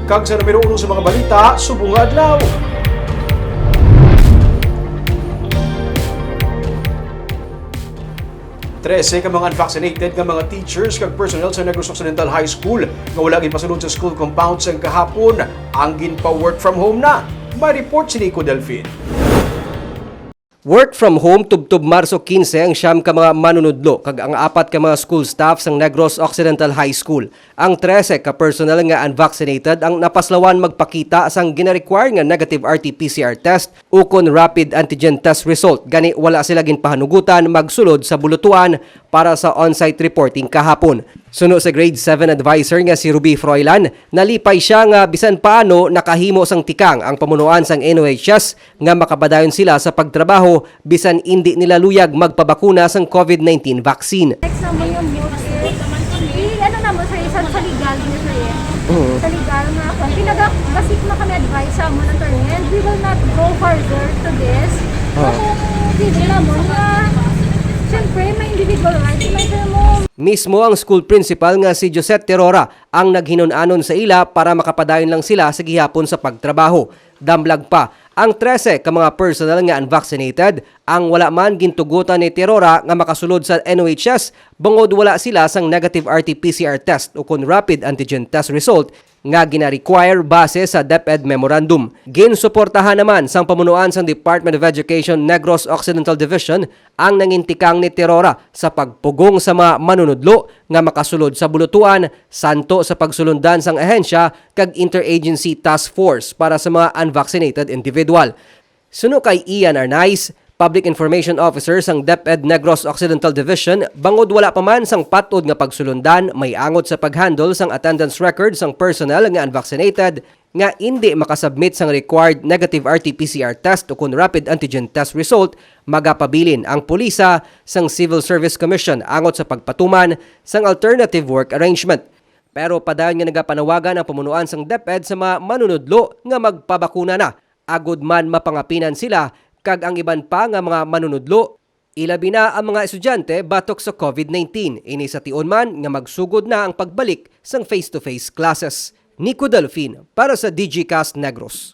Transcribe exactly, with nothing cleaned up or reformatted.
Kag sa numero uno sa mga balita subong nga adlaw. Trese ka mga unvaccinated nga mga teachers kag personnel sa Negros Occidental High School nga wala ginpasulod sa school compound sang kahapon ang ginpa-work from home na. May report si Nico Delfin. Work from home tubtob Marso quince ang siyam ka mga manunudlo kag ang apat ka mga school staff sang Negros Occidental High School. Ang trese ka personnel nga unvaccinated ang napaslawan magpakita sang gina-require nga negative R T P C R test ukon rapid antigen test result, gani wala sila ginpahanugutan magsulod sa bulutuan para sa on-site reporting kahapon. Suno sa Grade seven adviser nga si Ruby Froilan, nalipay sia nga bisan paano nakahimo sang tikang ang pamunuan sang N O H S nga makapadayon sila sa pagtrabaho bisan indi nila luyag magpabakuna sang COVID nineteen vaccine. Next naman yung youth is, i-, ano naman, sir, sa, sa legal, yun, sir, eh. Sa legal nga, kung pinaga-, basic na kami advice sa amon, attorney, and we will not go further to this. Kung hindi naman nga, siyempre, may individual rights, may, sir, mo. Mismo ang school principal nga si Josette Terora ang naghinun-anon sa ila para makapadayon lang sila sa gihapon sa pagtrabaho. Damlag pa, ang trese ka mga personnel nga unvaccinated ang wala man gintugutan ni Terora nga makasulod sa N O H S bangod wala sila sang negative R T P C R test ukon rapid antigen test result nga gina-require base sa DepEd memorandum. Ginsuportahan naman sang pamunuan sang Department of Education Negros Occidental Division ang nangintikang ni Terora sa pagpugong sa mga manunudlo nga makasulod sa bulutuan santo sa pagsulundan sang ahensya kag interagency task force para sa mga unvaccinated individual. Suno kay Ian Arnaiz, Public Information Officer sang DepEd Negros Occidental Division, bangod wala pa man sang patod nga pagsulundan may angot sa pag-handle sang attendance record sang personnel nga unvaccinated nga indi makasubmit sang required negative R T P C R test ukon rapid antigen test result, magapabilin ang pulisa sang Civil Service Commission angot sa pagpatuman sang alternative work arrangement. Pero padayon nga nagapanawagan ang pamunuan sang DepEd sa mga manunudlo nga magpabakuna na, agud man mapangapinan sila kag ang iban pa nga mga manunudlo, ilabi na ang mga estudyante batok sa COVID nineteen, ini sa tion man nga magsugod na ang pagbalik sang face-to-face classes. Nico Delfin para sa Digicast Negros.